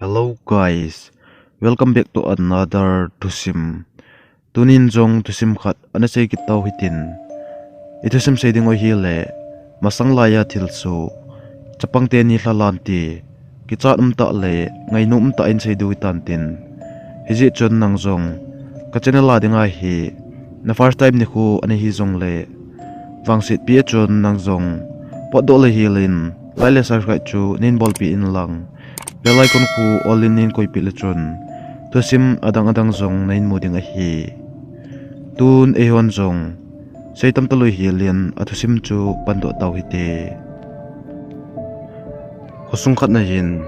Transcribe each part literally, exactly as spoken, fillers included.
Hello guys, welcome back to another thusim. Tunin jong thusim khat ana sei kit tau hitin. I thusim sei ding u ahile, masang laiya thilsoh, chapang teni lhalan ti, kichat umtah le ngainom umtah in sei diu hitan tin. Hijeh chun nang jong ka channel a dinga hi na first time nikho ana hi jongle, vangsetpi a chun nang jong potdoh le hilin like le subscribe chu neibolpeh inlang, bell icon khu all in neinkoipeh le chun thusim adang adang jong neimu ding ahi. Tun eihon jong sei tam talou hilin athusim chu pandoh tau hite. Khosung khat na hin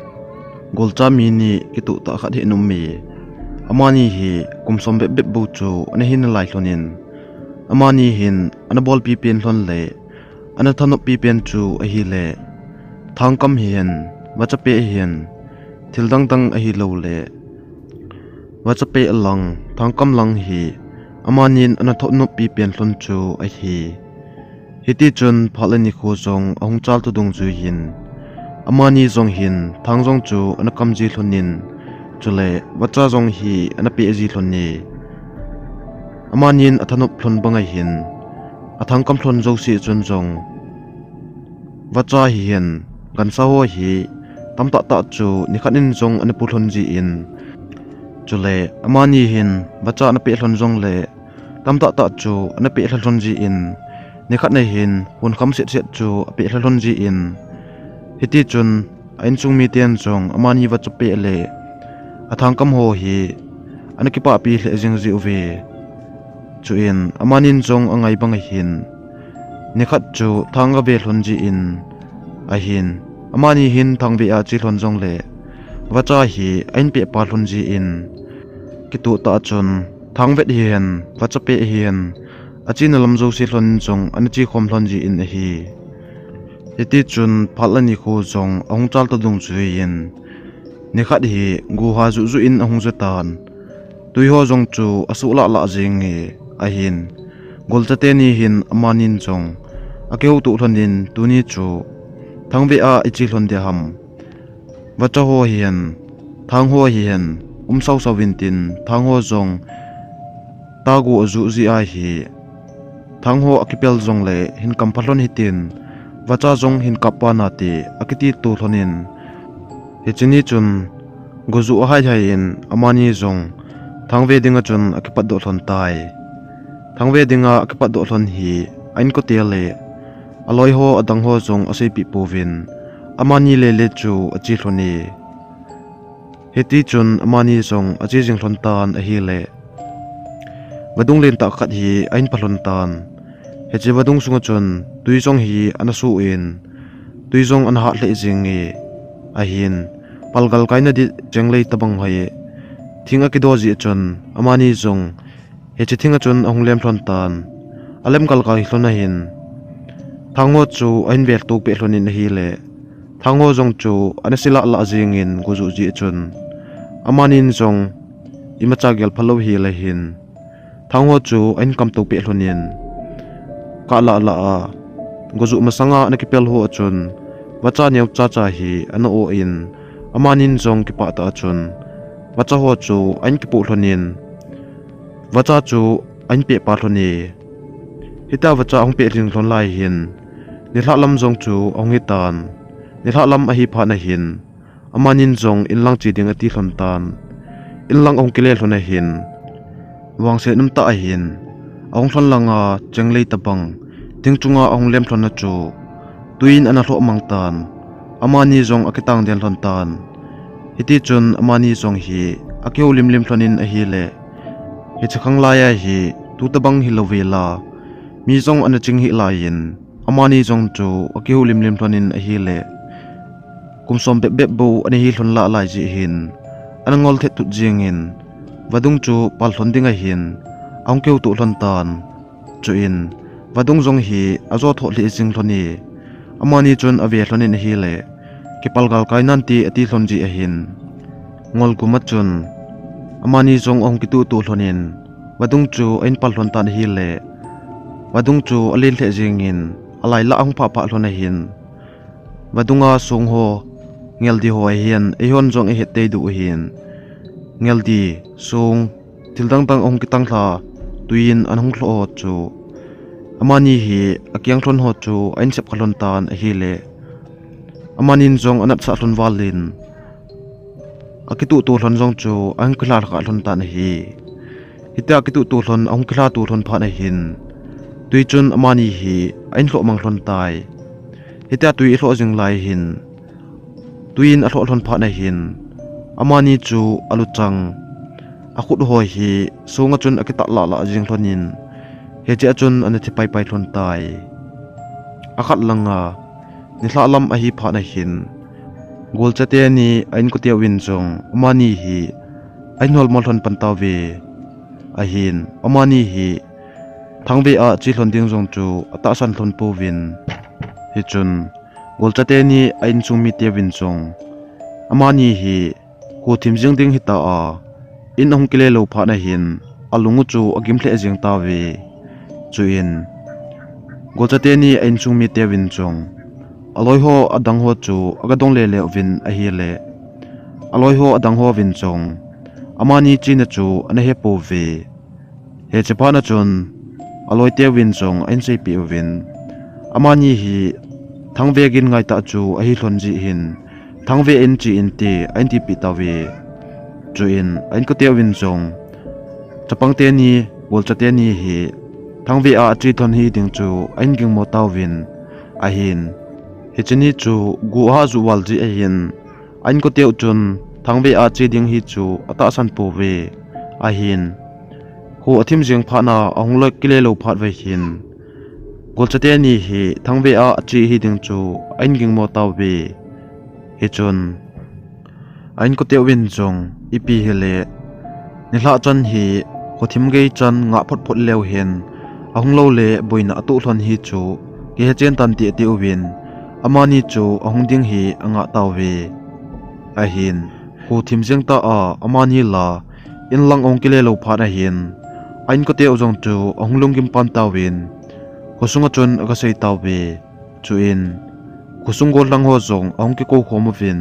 golcha mi ni kitoh tah khat hi ana um e. Amani hi kum som bep bep bou chu ana hi nalai lhonin, amani hin ana bolpi pen lhon le ana thanoppi pen chu ahile, thangkam hihen, vachapeh hihen, thil dangdang ahilouleh vachapeh lang, thangkam lang hi amanin ana thanoppi pen lhon chu ahi. Hitichun phat le nikho jong ahung chalto dungjuiyin, amani jong hin thang jong chu ana kamji lhonin, chule vacha jong hi ana pehji lhone. Amanin athanop lhon banga hin athangkam lhon jouse chun jong vacha hihen, gansa ho hi tamtah tah chu nikhat in jong ana pu lhon jin, chule amani hin vacha ana peh lhon jongle tamtah tah chu ana pehlha lhon jin, nikhat na hin hun kham setset chu apehlha lhon jin, hitichun a insung miten jong amani vachapeh le athangkam ho hi ana kipahpi lheh jing jiuve. Chuin amanin jong angai banga hin nikhat chu thang ave lhon jin, ahin amani hin thangveh a ache lhon jongle vacha hi a inpehpa lhon jin, kitoh tah chun thangvet hihen, vachapeh hihen, achena lam jouse lhonin jong ana chekhom lhon jin ahi. Hitichun phat le nikho jong ahung chalto dungjuiyin, nikhat hi goha juhjuh in ahung jutan, twi ho jong chu asuh lahlah jenge, ahin golcha teni hin amanin jong akihoutoh lhonin, tuni chu thangveh a iche lhon ding ham, vacha ho hihen, thang ho hihen, um sausau vintin, thang ho jong tagu ajuh jeh ahi, thang ho akipel jongle hin kampha lhon hitin, vacha jong hin kappa nate akitito lhonin, hiche ni chun gojuh ahaihai in amani jong thangve dinga chun akipatdoh lhon tai. Thangve dinga akipatdoh lhon hi a inkote le aloi ho adang ho jong aseipeh pouvin, amani lele chu ache lhone. Hitichun amani jong ache jing lhon tan ahile, vadung lentah khat hi a inpha lhon tan. Hiche vadung sunga chun twi jong hi ana soh in, twi jong ana hat lheh jenge, ahin palgalkai nading chenglei tobang hoi thing akido jeh chun amani jong hiche thinga chun ahung lem lhon tan. Alem galkai lhon ahin, thang ho chu ahin velto peh lhonin ahile, thang ho jong chu ana se lahlah jengin gojuh jeh chun, amanin jong imacha gel phalou hile hin thang ho chu ahin kamto peh lhonin, kah lahlah a gojuh masanga ana kipel ho a chun vacha neocha cha hi ana oh in, amanin jong kipah tah a chun vacha ho chu ahin kipoh lhonin, vacha chu ahin pehpa lhone. Hitia vacha ahung peh jing lhon lai hin nilhah lam jong chu ahung hitan. Nilhah lam ahi phat na hin amanin jong inlang che ding ati lhon tan. Inlang ahung kile lhon ahin, vangset umtah ahin, ahung lhon langa chenglei tobang thing chunga ahung lem lhon a chu twi in ana lhoh mang tan. Amani jong akitang den lhon tan. Hitichun amani jong hi akihoulim lim lhonin ahile, hiche khanglai a hi tu tobang hilou vela mi jong ana ching hih laiyin, amani jong chu akihoulim lim lhonin ahile, kum som bep bep bou ana hi lhon lah lai jeh hin ana ngol thet tut jengin, vadung chu pal lhon ding ahin ahung kihoutoh lhon tan. Chuin vadung jong hi ajo thoh lheh jing lhone. Amani chun ave lhonin ahile, kipal galkai nante ati lhon jeh ahin, ngol guma chun amani jong ahung kituhtuh lhonin, vadung chu ahin pal lhon tan ahile, vadung chu alen lheh jengin, alai lah ahung phah phah lhon ahin, vadunga song ho Ngeldi ho ahin, eihon jong ihet tei diu ahin. Ngeldi, song, thil dangdang ahung kitang lha, tuiyin ana hung lhoh ho chu, amani hi akiang lhon ho chu ahin sep kha lhon tan ahile, amanin jong anatsah lhon valin, akituhtuh lhon jong chu ahung kilha kha lhon tan ahi. Hitia kituhtuh lhon, ahung kilhatuh lhon phat ahin, tui chun amani hi ahin lhoh mang lhon tai. Hitia tui ilhoh jing lai hin, tuiyin alhoh lhon phat ahin, amani chu aluchang, akhut ho hi songa chun akitah lahlah jing lhonin, hichea chun ana thi paipai lhon tai. Akhat langa, nilhah lam ahi phat ahin, Golcha teni a inkoteuvin jong amani hi ahin holmo lhon pan tauve. Ahin, amani hi Thangvea che lhon ding jong chu atahsan lhon pouvin. Hichun, Golcha teni a insung miteuvin jong, amani hi kho thim jing ding hita a, in ahung kile lou phat ahin, alung u chu agim lheh jeng tauve. Chuin, Golcha teni a insung miteuvin jong, aloi ho adang ho chu aga dong lele uvin ahile, aloi ho adang hovin jong, amani chena chu ana he pouve. Hiche phat a chun, aloiteuvin jong ahin seipeh uvin, amani hi Thangve gin ngaitah chu ahi lhon jeh hin, Thangve in che inte ahin tipeh tauve. Chuin, a inkoteuvin jong, chapang teni, Golcha teni hi Thangvea ache lhon hiding chu ahin gingmo tauvin ahin. Hiche ni chu go ahah juh val jeh ahin, a inkoteu chun Thangvea che ding hi chu atahsan pouve. Ahin, kho athim jeng phat a ahung loi kile lou phat uva hin, Golcha teni hi Thangvea ache hiding chu ahin gingmo tauve. Hichun, a inkoteuvin jong, ipi hile, nilhah chan hi kho thim gei chan ngah photphot leu hen, ahung lou le boina atoh lhon hi chu kihe chen tante atiuvin, amani chu ahung ding hi angah tauve. Ahin, kho thim jeng tah a amani la, in lang ahung kile lou phat ahin, a inkoteu jong chu ahung lunggim pan tauvin, khosunga chun aga sei tauve. Chuin, khosung gollhang ho jong ahung kikou khom uvin,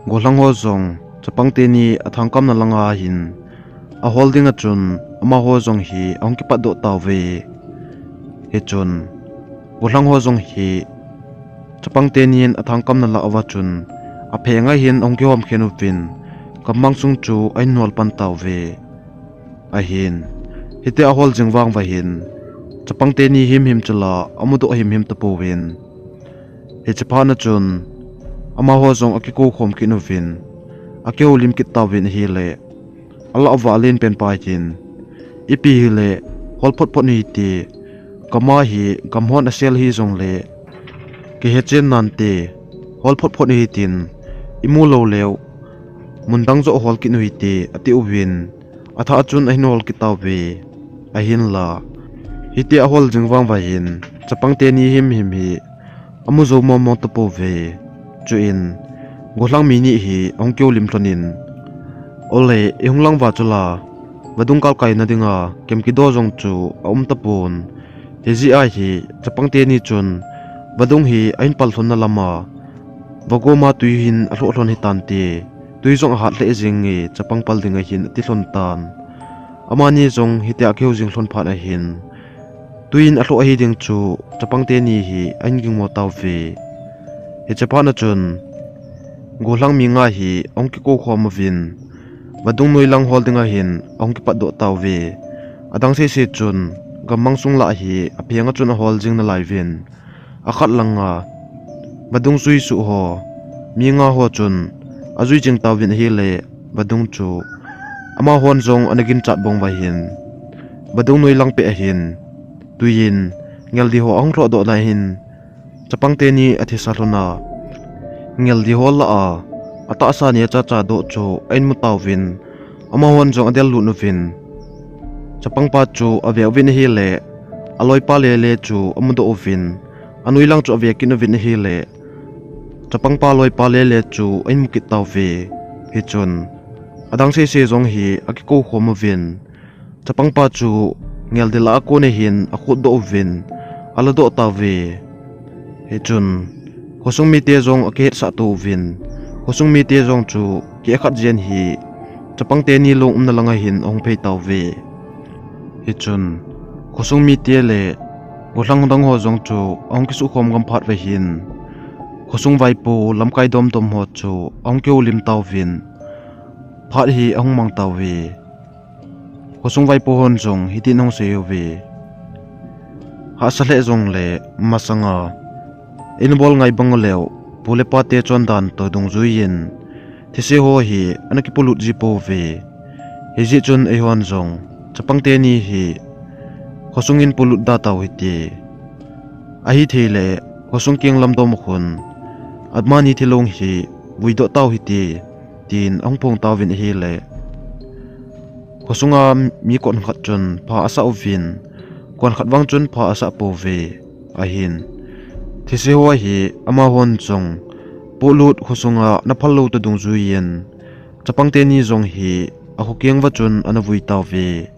gollhang ho jong chapang teni athangkamna langa hin, ahol dinga chun amaho jong hi ahung kipatdoh tauve. Hichun, gollhang ho jong hi chapang tenin athangkamna lah uva chun, aphenga hin ahung kihom khen uvin, gammang sung chu ahin hol pan tauve. Ahin, hitia ahol jing vang uva hin, chapang teni himhim chu la amudoh himhim tapouvin. Hiche phat a chun, amaho jong akikou khom kit uvin, akihoulim kit tauvin ahile, alah uva alen pen pa hin, ipi hile, hol photphot hite, gam a hi gamhon asel hijongle, kihe chen nante, hol photphot hitin, imu lou leu, mun dang joh hol kit uhite, atiuvin, athah chun ahin hol kit tauve. Ahinla, hitia ahol jing vang uva hin, chapang teni himhim hi amu jou mongmong tapouve. Chuin, gollhang mi ni hi ahung kihoulim lhonin, ole, ihung lang uva chula, vadung kalkaina dinga kem kido jong chu aum tapon. Hijeh a hi, chapang teni chun, vadung hi ahin pal lhonna lama, vagoma tui hin alhoh lhon hitante, tui jong ahat lheh jenge, chapang pal dinga hin ati lhon tan. Amani jong hitia akihou jing lhon phat ahin, tuiyin alhoh hiding chu chapang teni hi ahin gingmo tauve. Hiche phat a chun, gollhang mi nga hi ahung kikou khom uvin, vadung noilang hol dinga hin ahung kipatdoh tauve. Adang sese chun, gammang sung lah hi aphenga chun ahol jing nalai uvin, akhat langa, vadung jui suh ho, mi nga ho chun ajui jing tauvin ahile, vadung chu amahon jong ana ginchat bang uva hin, vadung noilang peh ahin, tuiyin, Ngeldi ho ahung lhohdoh na hin, chapang teni athisa lhona, Ngeldi ho lah a, atahsa neocha cha doh chu ahin mu tauvin, amahon jong adel lut uvin, chapangpa chu ave uvin ahile, aloipa lele chu amudoh uvin, anoilang chu ave kit uvin ahile, chapangpa loipa lele chu ahin mu kit tauve. Hichun, adang sese jong hi akikou khom uvin, chapangpa chu Ngeldi lah a kon ahin akhutdoh uvin, aladoh tauve. Hichun, Khosung mite jong akihetsah to uvin, khosung mite jong chu keh khat jen hi chapang teni long umna langa hin ahung phei tauve. Hichun khosung mite le gollhang dang ho jong chu ahung kisukhom gam phat uva hin, khosung vaipo lamkai domdom ho chu ahung kihoulim tauvin, phat hi ahung mang tauve. Khosung vaipo hon jong hitin ahung seiuve. Hahsa lheh jongle masanga inabol ngai bang uleu, pu le pate chondan toh dungjuiyin thise ho hi ana kipolut ji pouve. Hijeh chun eihon jong chapang teni hi khosungin polut da tau hite. Ahithei le khosung keng lam dom khun amani thilong hi vuidoh tau hite, tin ahung phong tauvin ahile, khosunga mi konkhat chun pha asah uvin, konkhat vang chun pha asah pouve. Ahin thise ho hi amahon jong polut khosunga ana phal lou toh dungjuiyin chapang teni jong hi akho keng uva chun ana vui tauve.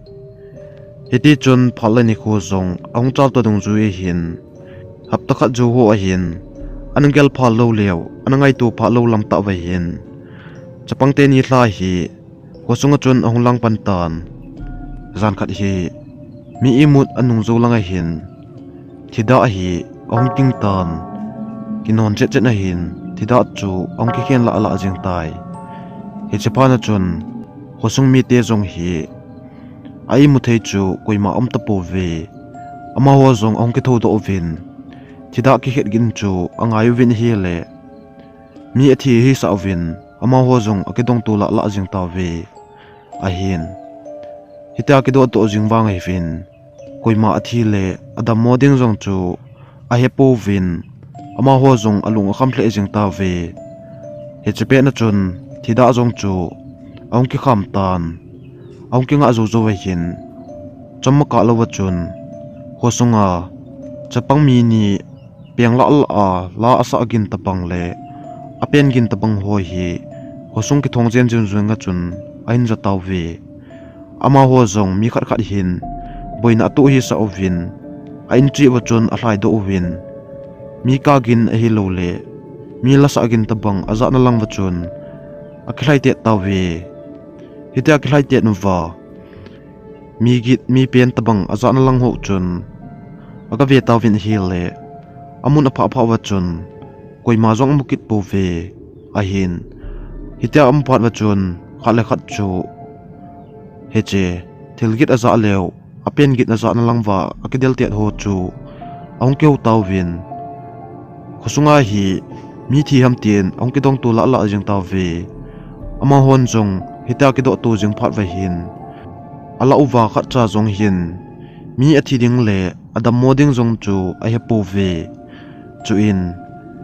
Hitichun phat le nikho jong ahung chal toh dungjui ahin, hapta khat jou ho ahin, ana gel phal lou leu, ana ngaito phal lou lam tah uva hin, chapang teni lha hi khosunga chun ahung lang pan tan. Jan khat hi mi imut anung jou langa hin thidah hi ahung king tan. Kinon chet chet ahin thidah chu ahung kikhen lah lah jeng tai. Hiche phat na chun khosung mite jong hi a imu thei chu koima aum tapouve. Amaho jong ahung kithoudoh uvin, thidah kikhet gin chu angai uvin ahile, mi athi ahisah uvin, amaho jong akidongto lah lah jeng tauve. Ahin hitia kidohdoh jing vang ahiuvin, koima athi le adammo ding jong chu ahepouvin, amaho jong alung akham lheh jeng tauve. Hiche pet na chun thidah jong chu ahung kikham tan, ahung kingah jou jou ahin, chomkhat louva chun khosunga chapang mi ni peng lah lah a la asah gin tabang le apen gin tabang ho hi khosung kithong jen jun jun nga chun ahin ja tauve. Amaho jong mi khat khat hin boina atoh hisah uvin, a incheh uva chun alhaidoh uvin, mi kah gin ahilouleh mi lasah gin tabang ajatna lang uva chun akilhaitet tauve. Hitia akilhaitet uva mi gin mi pen tabang ajatna lang ho chun agave tauvin ahile, amun aphah phah uva chun koima jong amu kit pouve. Ahin hitia amu phat uva chun khat le khat chu hiche thil gin ajah leu, apen gin ajatna lang uva akideltet ho chu ahung kihou tauvin, khosunga hi mi thi ham tin ahung kidongto lah lah jeng tauve. Amahon jong hitia kidohto jing phat uva hin, alah uva khatcha jong hin mi athi ding le adammo ding jong chu ahepouve. Chuin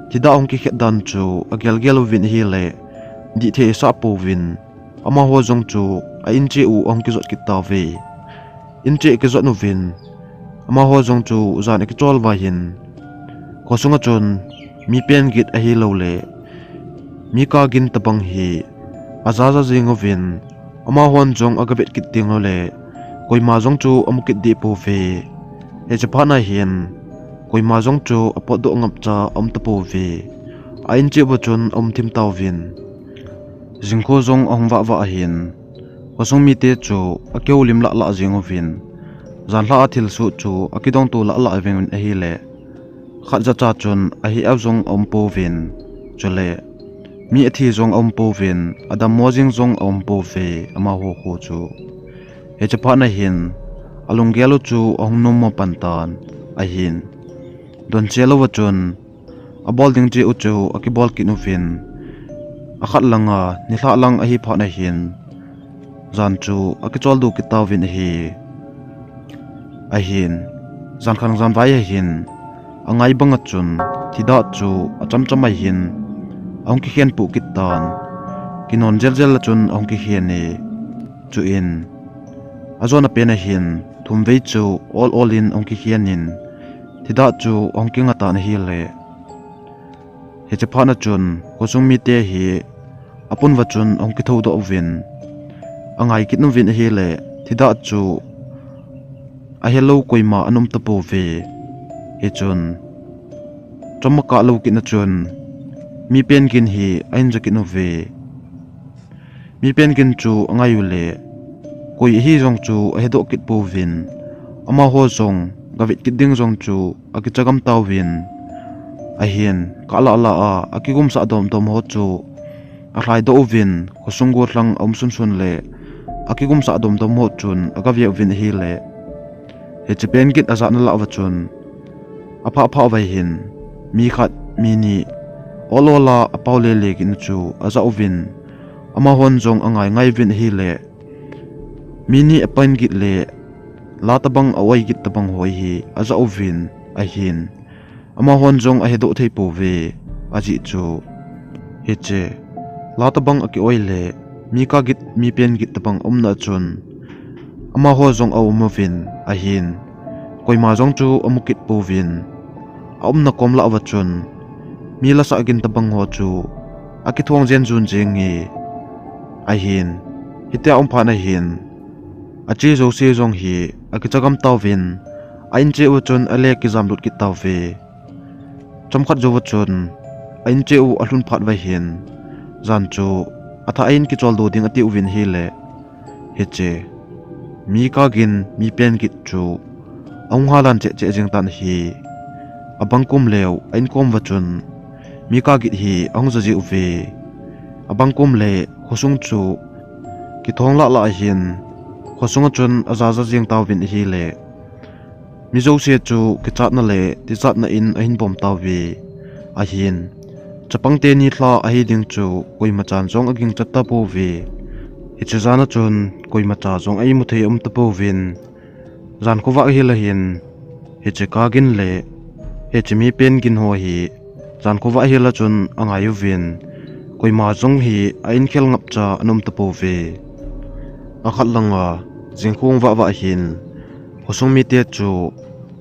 thidah ahung kikhet dan chu agel gel uvin ahile, dihthei asah pouvin, amaho jong chu a incheh u ahung kijot kit tauve. Incheh akijot uvin, amaho jong chu jan akichol uva hin khosunga chun mi pen gin ahilouleh mi kah gin tabang hi ajaja jeng uvin, amahon jong agavet kit ding uleh koima jong chu amu kit deh pouve. Hiche phat na hin koima jong chu apotdoh ngapcha aum tapouve. A incheh uva chun aum thim tauvin, jingkho jong ahung vah vah ahin, khosung mite chu akihoulim lah lah jeng uvin, janlhah a thilsoh chu akidongto lah lah jeng uvin ahile, khat jacha chun aheh a jong aum pouvin, chule mi athi jong aum pouvin, adammo jing jong aum pouve amaho kho chu. Hiche phat na hin alunggel u chu ahung nommo pan tan ahin, donse louva chun abol ding cheh u chu akibol kit uvin, akhat langa nilhah lang ahi phat na hin jan chu akicholdo kit tauvin ahi. Ahin jan khat janvai ahin, angai banga chun thidah chu acham cham ahin ahung kikhen poh kit tan. Kinon jel jel a chun ahung kikhen e. Chuin ajona pen ahin thumvei chu ol ol in ahung kikhen in, thidah chu ahung kinga tan ahile, hiche phat na chun khosung mite hi apun uva chun ahung kithoudoh uvin, angai kit uvin ahile, thidah chu ahelou koima ana um tapouve. Hichun chomkhat lou kit na chun, mi pengin hi ahin ja kit uve. Mi pengin chu angai u le, koi ahi jong chu ahedoh kit pouvin. Amaho jong, gavet kit ding jong chu akicha gam tauvin. Ahin, kah lah lah a, akigumsah domdom ho chu alhaidoh uvin, khosung gollhang aum sunsun le, akigumsah domdom ho chun agave uvin ahile, hiche pengin ajahna lah uva chun, aphah phah uva hin, mi khat, mi ni, ol ol a apao lele kit na chu ajah uvin, amahon jong angai ngai uvin ahile, mi ni apao kit le, la tabang a-oi kit tabang ho hi ajah uvin ahin, amahon jong ahedoh thei pouve, ajeh chu, hiche, la tabang aki-oi le, mi kah kit, mi pengin tabang umna chun, amaho jong aum uvin ahin, koima jong chu amu kit pouvin. Aumna kom lah uva chun, mi lasah gin tabang ho chu akithong jen jun jenge. Ahin, hitia aum phat na hin, ache jouse jong hi akicha gam tauvin, a-in cheh uva chun ale kijam lut kit tauve. Chomkhat jou uva chun, a-in cheh u alhun phat uva hin, jan chu athah a in kichol doh ding ati uvin ahile, hiche, mi kah gin, mi pengin chu ahung halan cheh cheh jeng tan ahi. Abang kum leu, a-in kom uva chun, mi kah gin hi ahung ja ji uve. Abang kum le, khosung chu kithong lah lah ahin, khosung a chun aja ja jeng tauvin ahile, mi jouse chu kichatna le tichatna in ahin bom tauve. Ahin, chapang teni lha ahi ding chu koima chan jong aging chat tapouve. Hiche jan a chun koima cha jong a-imu thei aum tapouvin. Jan khovah ahile hin, hiche kah gin le, hiche mi pengin ho hi, jan khovah ahile chun angai uvin, koima jong hi a-in khel ngap cha ana um tapouve. Akhat langa, jingkah vah vah hin, khosung mite chu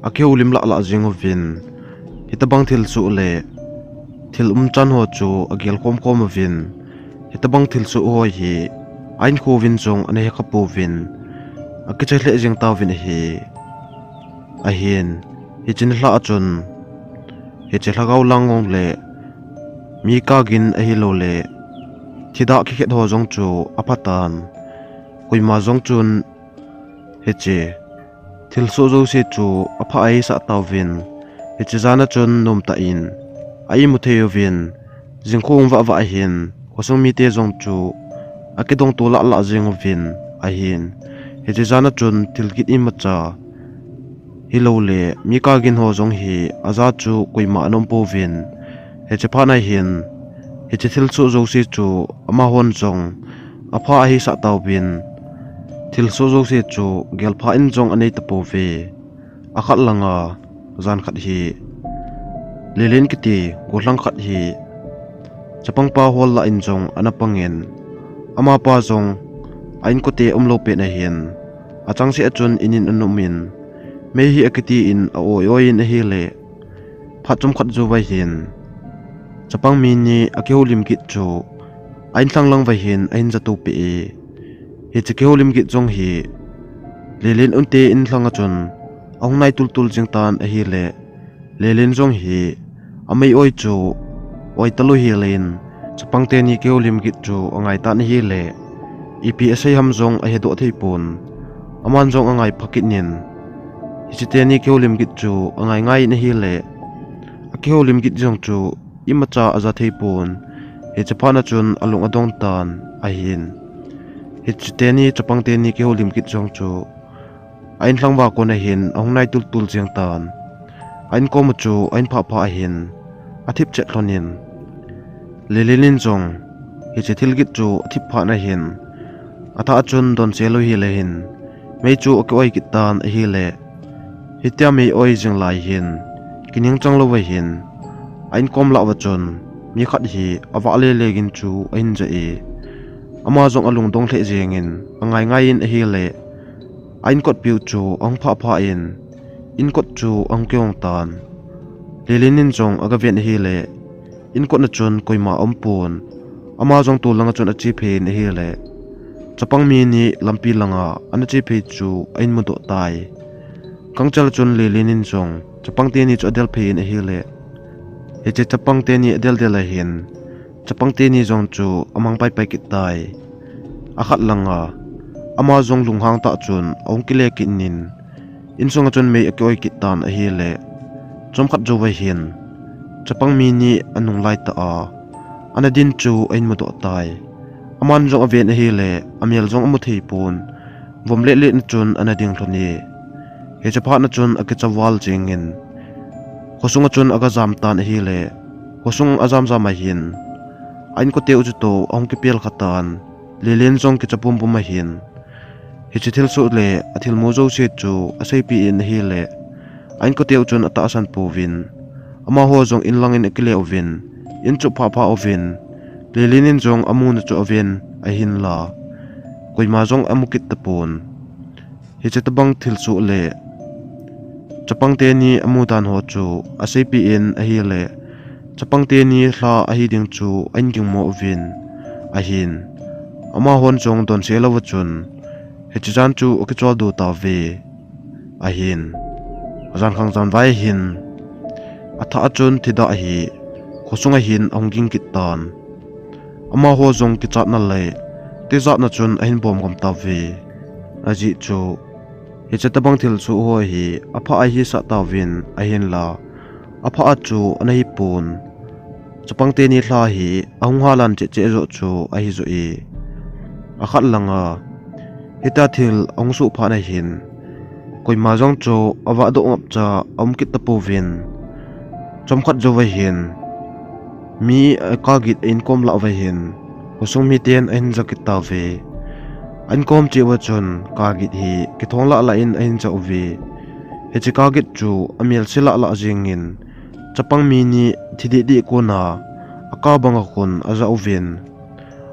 akihoulim lah lah jeng uvin, hitabang thilsoh le thil umchan ho chu agel khom khom uvin, hitabang thilsoh ho hi a-in khovin jong ana hekha pouvin, akicha lheh jeng tauvin ahi. Ahin, hiche nilhah a chun, hiche lhagao lang ngong le, mi kah gin ahilou le, thi dah kikhet ho jong chu apha tan. Koima jong chun, hiche, thilsoh jouse chu aphah a ahisah tauvin, hiche jan a chun nomtah in a-imu thei uvin, jingkah vah vah ahin, khosung mite jong chu akidong to lah lah jeng uvin ahin, hiche jan a chun thil kit imacha hilou le, mi kah gin ho jong hi aja chu koima ana um pouvin. Hiche phat na hin, hiche thilsoh jouse chu amahon jong aphah a ahisah tauvin, thilsoh jouse chu gelphah in jong anei tapouve. Akhat langa, jan khat hi, Lelen kiti gollhang khat hi, chapang pa hol lah in jong ana pangin, amapa jong a-in kote umlou pet na hin, achangseh a chun in in ana um in, mei hi akiti in a-oi oi in ahile, phat chomkhat jou uva hin, chapang mi ni akihoulim kit chu a-in lhang lang uva hin ahin ja to peh e. Hiche kihoulim kit jong hi, Lelen unte in lhang a chun ahung nai tul tul jing tan ahile, Lelen jong hi amei oi chu oi talou hel in, chapang teni kihoulim kit chu angai tan ahile, ipi asei ham jong ahedoh thei pon. Aman jong angai pha kit in, hiche teni kihoulim kit chu angai ngai in ahile, akihoulim kit jong chu imacha aja thei pon. Hiche phat na chun alung adong tan ahin, hiche teni, chapang teni kihoulim kit jong chu a-in lhang uva kon a hin ahung nai tul tul jeng tan. A-in kom u chu ahin phah phah a hin athip chet lhon in, Lelen in jong hiche thil kit chu athip phat na hin, athah a chun donse lou hel a hin, mei chu aki-oi kit tan ahile, hitia mei oi jing lai hin, kining chang lou va hin, a-in kom lah uva chun mi khat hi avah lele gin chu ahin ja e. Ama jong alungdong lheh jeng in, angai ngai in ahile, a-in kot piu chu ahung phah phah in, in kot chu ahung kihong tan. Lelen in jong aga ven ahile, in kot na chun koima aum pon. Ama jong tol lang a chun ache phei in ahile, chapang mi ni lampi langa ana che phei chu ahin mudoh tai. Gangchel a chun Lelen in jong chapang teni chu adel phei in ahile, Hiche chapang teni adeldel ahin, chapang teni jong chu amang paipai kit tai. Akhat langa ama jong lunghang tah chun ahung kile kit in, insunga chun mei akioi kit tan ahile, chomkhat jouva hin chapang mi ni anung lai tah a ana din chu ahin mudoh tai. Aman jong aven ahile, amel jong amu thei pon, vom letlet na chun ana ding lhon e. Hiche phat na chun akicha val jingin, khosunga chun aga jam tan ahile, khosung ajam jam ahin, a inkote u chu toh ahung kipel kha tan, Lelen jong kicha pumpum ahin, hiche thilsoh le athilmu jouse chu aseipeh in ahile, a inkote u chun atahsan pouvin, amaho jong in langin akile uvin, in chu phah phah uvin, Lelen in jong amuna chu aven ahinla, koima jong amu kit tapon. Hiche tabang thilsoh le chapang teni amu dan ho chu aseipeh in ahile, chapang teni lha ahi ding chu ahin gingmo uvin ahin, amahon jong donse louva chun hiche jan chu akicholdo tauve ahin. Ajan khang jan vai ahin, athah a chun thida hi khosunga hin ahung ging kit tan. Amaho jong kichatna le tijatna chun ahin bom gam tauve. Ajeh chu, hiche tabang thilsoh ho hi aphah a ahisah tauvin ahinla, aphah a chu ana hipon. Chapang teni lha hi ahung halan cheh cheh joh chu ahi joh e. Akhat langa hitia thil ahung soh phat na hin, koima jong chu avahdoh ngapcha aum kit tapouvin, chomkhat jouva hin mi akagit a inkom lah uva hin, khosung miten ahin ja kit tauve. A inkom cheh uva chun kagit hi kithong lah lah in ahin ja uve. Hiche kagit chu amelse lah lah jingin, chapang mi ni thi deh deh kona akah banga khun aja uvin,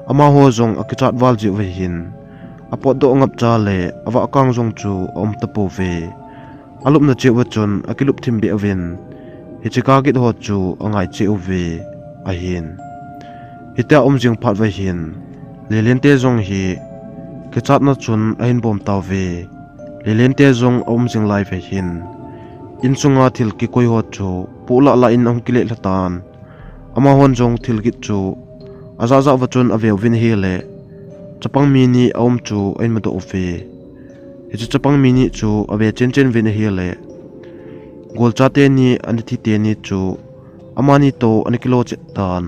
amaho jong akichat val jeh uva hin, apotdoh ngapcha le avahkang jong chu aum tapouve. Alupna cheh uva chun akilup thim beh uvin, hiche kagit ho chu angai cheh uve ahin. Hitia aum jing phat uva hin, Lelen te jong hi kichatna chun ahin bom tauve. Lelen te jong aum jing lai uva hin, insunga thil kikoi ho chu poh lah lah in ahung kile lha tan. Amahon jong thil kit chu ajah jah uva chun ave uvin ahile, chapang mi ni aum chu ahin mudoh uve. Hiche chapang mi ni chu ave chen chen uvin ahile, golcha teni ana thi teni chu amani toh ana kilo chet tan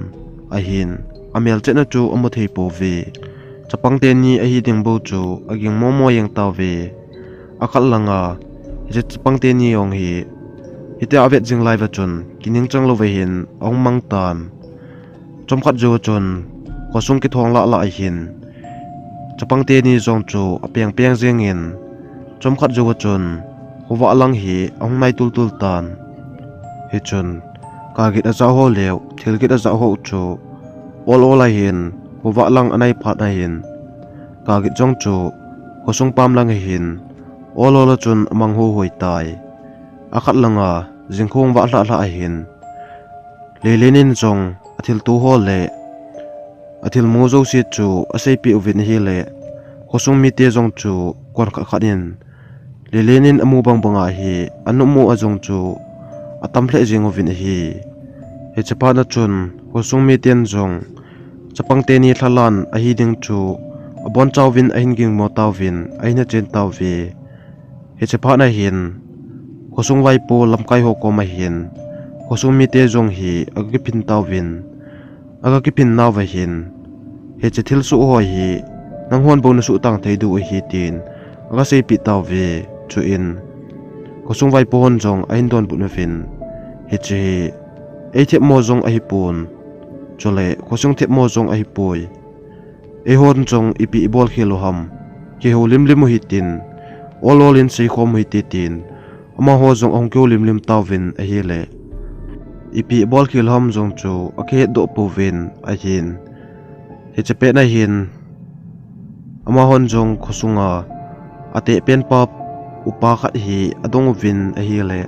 ahin, amel chetna chu amu thei pouve. Chapang teni ahi ding bou chu aging momo jeng tauve. Akhat langa hiche chapang teni jong hi hitia avet jing lai uva chun kining chang louva hin ahung mang tan. Chomkhat jouva chun khosung kithong lah lah ahin, chapang teni jong chu apeng peng jingin, chomkhat jouva chun khovah lang hi ahung nai tul tul tan. Hichun kagit ajah ho leu thil kit ajah ho chu ol ol ahin, khovah lang anai phat na hin, kagit jong chu khosung pam lang ahin, ol ol a chun amang huhoi tai. Akhat langa jingkah vah lhah lhah ahin, Lelen in jong athilto ho le athilmu jouse chu aseipeh uvin ahile, khosung mite jong chu konkhat khat in Lelen in amu bang banga hi anopmo a jong chu atam lheh jeng uvin ahi. Hiche phat na chun khosung miten jong chapang teni lhalan ahi ding chu abonchauvin ahin gingmo tauvin ahin achen tauve. Hiche phat na hin khosung vaipo lamkai ho koma hin khosung mite jong hi aga kiphin tauvin, aga kiphin nauva hin, hiche thilsoh ho hi nanghon bou nasuhtang thei diu ahi tin aga seipeh tauve. Chuin khosung vaipo hon jong ahin donbut uvin, hiche hi ei themmo jong ahipon, chule khosung themmo jong ahipoi. Eihon jong ipi ibol khel u ham, kihoulim lim u hitin, ol ol in seikhom u hite tin, amaho jong ahung kihoulim lim tauvin ahile, ipi ibol khel u ham jong chu akihetdoh pouvin ahin. Hiche pet na hin amahon jong khosunga ateh penpa upa khat hi adong uvin ahile,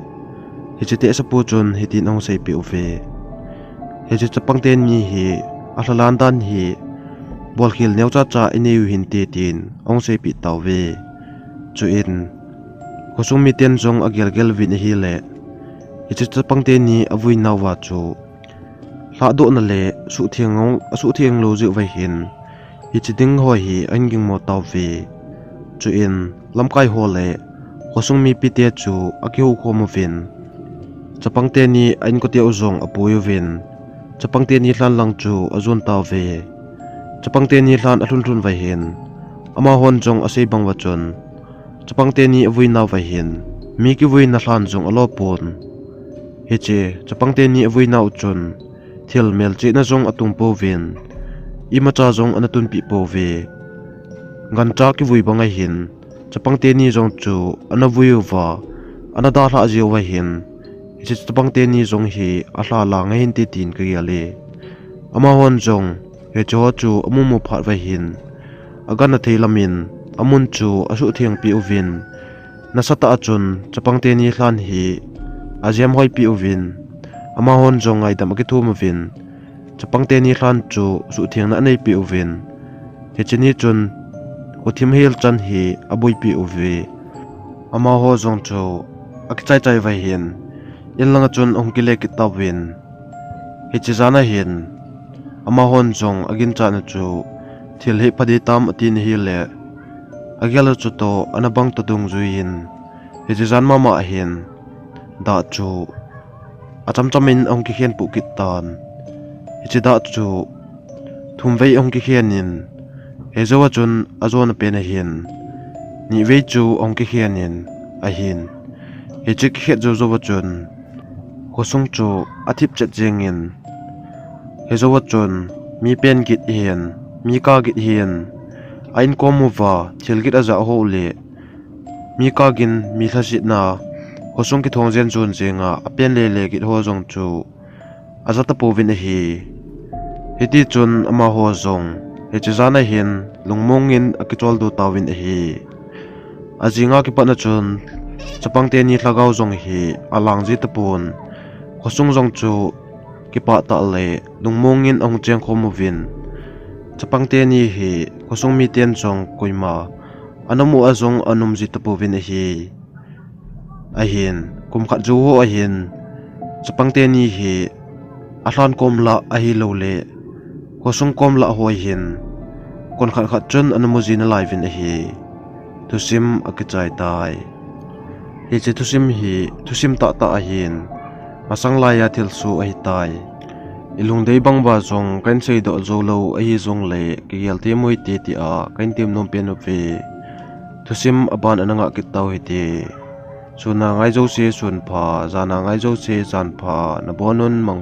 hiche tehsepu chun hitin ahung seipeh uve. Hiche chapang teni hi alhalan dan hi bolkhel neocha cha inei u hinte tin ahung seipeh tauve. Chuin khosung miten jong agel gel uvin ahile, hiche chapang teni avui nauva chu tahdohna le suhtheng, asuhtheng lou jeh uva hin, hiche ding ho hi ahin gingmo tauve. Chuin, lamkai ho le khosung mipite chu akihoukhom uvin, chapang teni a inkote u jong apui uvin, chapang teni lhan lang chu ajon tauve. Chapang teni lhan alhun lhun uva hin, amahon jong asei bang uva chun, chapang teni avui nauva hin, mi kivuina lhan jong alo pon. Hiche chapang teni avui nau chun, thil melchihna jong atung pouvin, imacha jong ana tunpeh pouve. Gancha kivui banga hin, chapang teni jong chu ana vui uva, ana dalhah jeh uva hin, hiche chapang teni jong hi alha lang ahin te tin kagel e. Amahon jong, hiche ho chu amu mu phat uva hin, agangthei lamin, amun chu asuhtheng peh uvin, nasatah a chun chapang teni lhan hi ajemhoi peh uvin, amahon jong ngaidam akithum uvin, chapang teni lhan chu suhthengna anei peh uvin, hiche ni chun khothim hel chan hi aboipeh uve. Amaho jong chu akichai chai uva hin, in langa chun ahung kile kit tauvin, hiche jan a hin, amahon jong aginchat na chu, thil hi pha ding tam ati na hile, agel a chutoh ana bang ta dungjui in, hiche jan mama a hin, dah chu achamcham in ahung kikhen poh kit tan. Hiche dah chu thum vei ahung kikhen in, hijou a chun ajona pen ahin, ni vei chu ahung kikhen in ahin. Hiche kikhen jou jou a chun, khosung chu athip chet jeng in, hijou a chun mi pen git hin, mi kah git hin, a inkom uva thil git ajah ho le, mi kah gin mi lhasetna, khosung kithong jen jon jenga apen lele git ho jong chu aja tapouvin ahi. Hiti chun amaho jong, hiche jan a hin lungmong in akicholdo tauvin ahi. Ajing a kipat na chun, chapang teni lhagao jong hi alang ji tapon. Khosung jong chu kipah tah le lungmong in ahung chengkhom uvin, chapang teni hi khosung miten jong koima ana mu a jong anom ji tapouvin ahi. Ahin, kum khat jou ho ahin, chapang teni hi alhan kom lah ahilou le, khosung kom lah ho ahin, kon khat khat chun ana mu ji nalai uvin ahi. Thusim akichai tai. Hiche thusim hi thusim tahtah ahin, masang laiya thilsoh ahitai. Ilungdei bang uva jong kahin seidoh jou lou ahi jongle, kigel thei mo hite tia kahin temnom pen uve. Thusim aban ana ngah kit tau hite. Sun a ngai jouse sunpha, jan a ngai jouse janpha, nabonun mangpha.